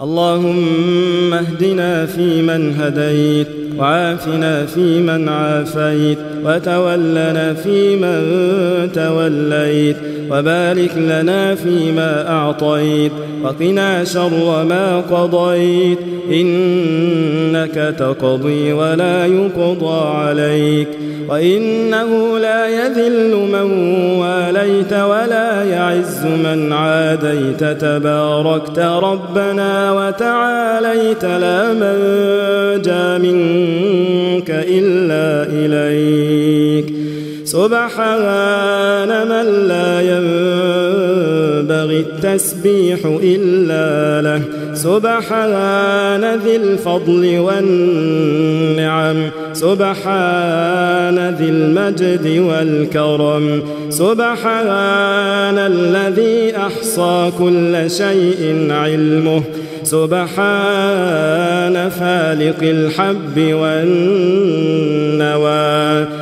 اللهم اهدنا فيمن هديت، وعافنا فيمن عافيت، وتولنا فيمن توليت، وبارك لنا فيما أعطيت، وقنا شر ما قضيت، إنك تقضي ولا يقضى عليك، وإنه لا يذل من واليت ولا يعز من عاديت، تباركت ربنا وتعاليت، لا منجى منك إلا إليك. سبحان من لا ينبغي التسبيح إلا له، سبحان ذي الفضل والنعم، سبحان ذي المجد والكرم، سبحان الذي أحصى كل شيء علمه، سبحان فالق الحب والنوى،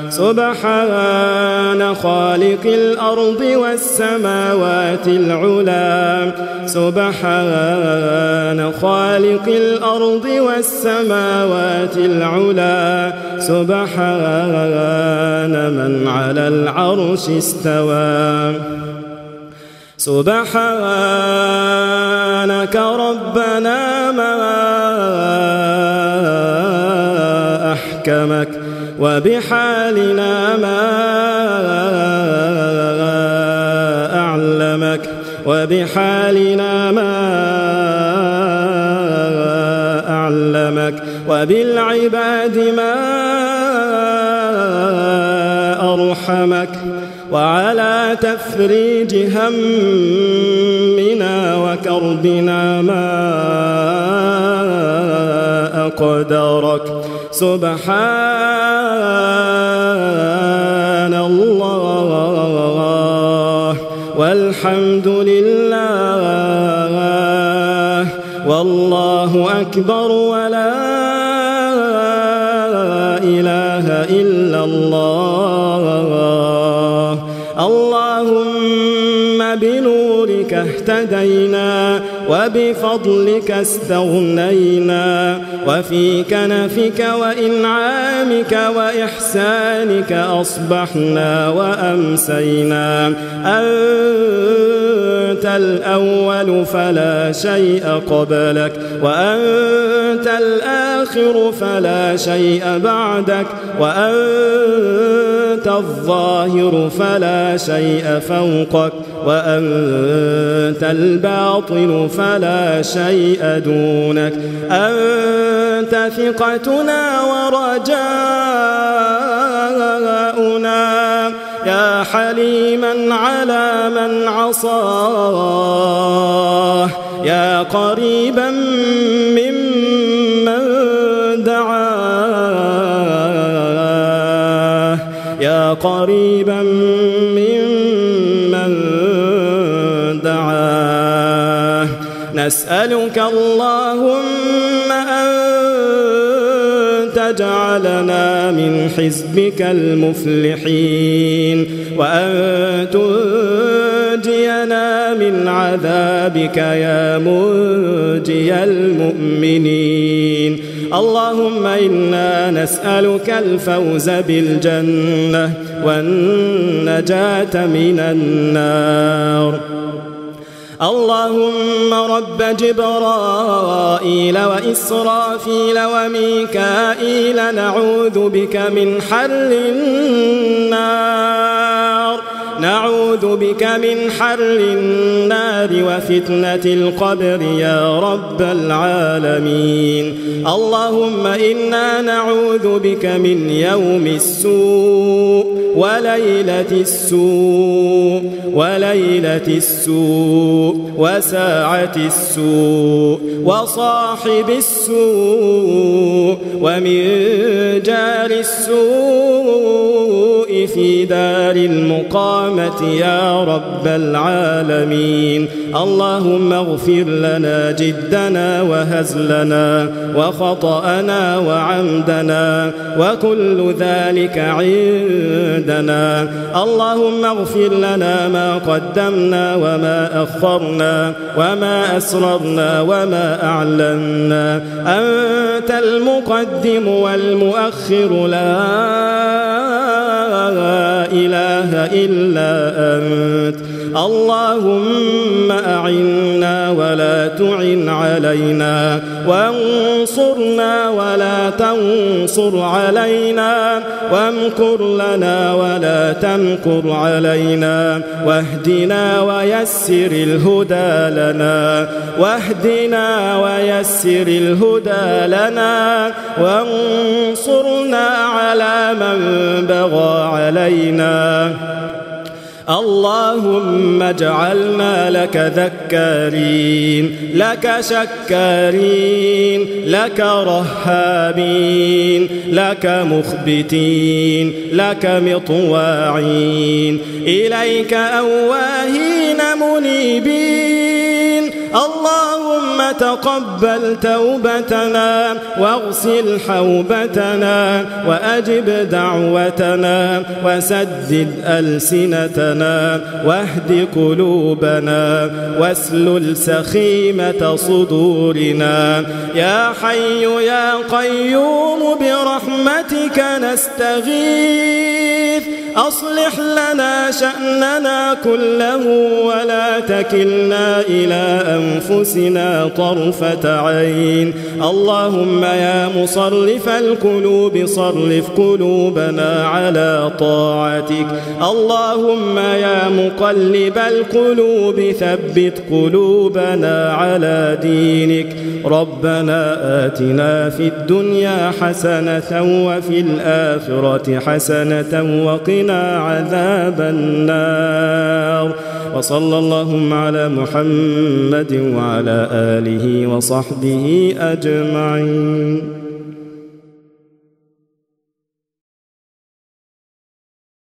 سبحان خالق الأرض والسماوات العلا، سبحان خالق الأرض والسماوات العلا، سبحان من على العرش استوى. سبحانك ربنا ما أحكمك، وبحالنا ما أعلمك، وبحالنا ما أعلمك، وبالعباد ما أرحمك، وعلى تفريج همنا وكربنا ما أقدرك. سبحان الله والحمد لله والله أكبر ولا إله إلا الله. اللهم بنورك اهتدينا، وبفضلك استغنينا، وفي كنفك وإنعامك وإحسانك أصبحنا وأمسينا. أنت الأول فلا شيء قبلك، وأنت الآخر فلا شيء بعدك، وأنت الظاهر فلا شيء فوقك، وأنت الباطن فلا شيء دونك. أنت ثقتنا ورجاؤنا، يا حليما على من عصاه، يا قريبا ممن دعاه، يا قريبا ممن دعاه. نسألك اللهم أن تجعلنا من حزبك المفلحين، وأن تنجينا من عذابك يا منجي المؤمنين. اللهم إنا نسألك الفوز بالجنة والنجاة من النار. اللهم رب جبرائيل وإسرافيل وميكائيل، نعوذ بك من حر النار، نعوذ بك من حر النار وفتنة القبر يا رب العالمين. اللهم إنا نعوذ بك من يوم السوء وليلة السوء وليلة السوء وساعة السوء وصاحب السوء ومن جار السوء القبور في دار المقامة يا رب العالمين. اللهم اغفر لنا جدنا وهزلنا وخطأنا وعمدنا وكل ذلك عندنا. اللهم اغفر لنا ما قدمنا وما أخرنا وما أسررنا وما أعلنا. أنت المقدم والمؤخر، لا إله إلا أنت. اللهم أعنا ولا تعن علينا، وانصرنا ولا تنصر علينا، وامكر لنا ولا تمكر علينا، واهدنا ويسر الهدى لنا، واهدنا ويسر الهدى لنا، وانصرنا على من بغى علينا. اللهم اجعلنا لك ذكارين، لك شكارين، لك رهابين، لك مخبتين، لك مطواعين، إليك أواهين منيبين. اللهم تقبل توبتنا واغسل حوبتنا وأجب دعوتنا وسدد ألسنتنا واهد قلوبنا واسلل سخيمة صدورنا. يا حي يا قيوم برحمتك نستغيث، أصلح لنا شأننا كله ولا تكلنا إلى أنفسنا طرفة عين. اللهم يا مصرف القلوب صرف قلوبنا على طاعتك. اللهم يا مقلب القلوب ثبت قلوبنا على دينك. ربنا آتنا في الدنيا حسنة وفي الآخرة حسنة وقنا عذاب النار. وصلى اللهم على محمد وعلى آله وصحبه أجمعين.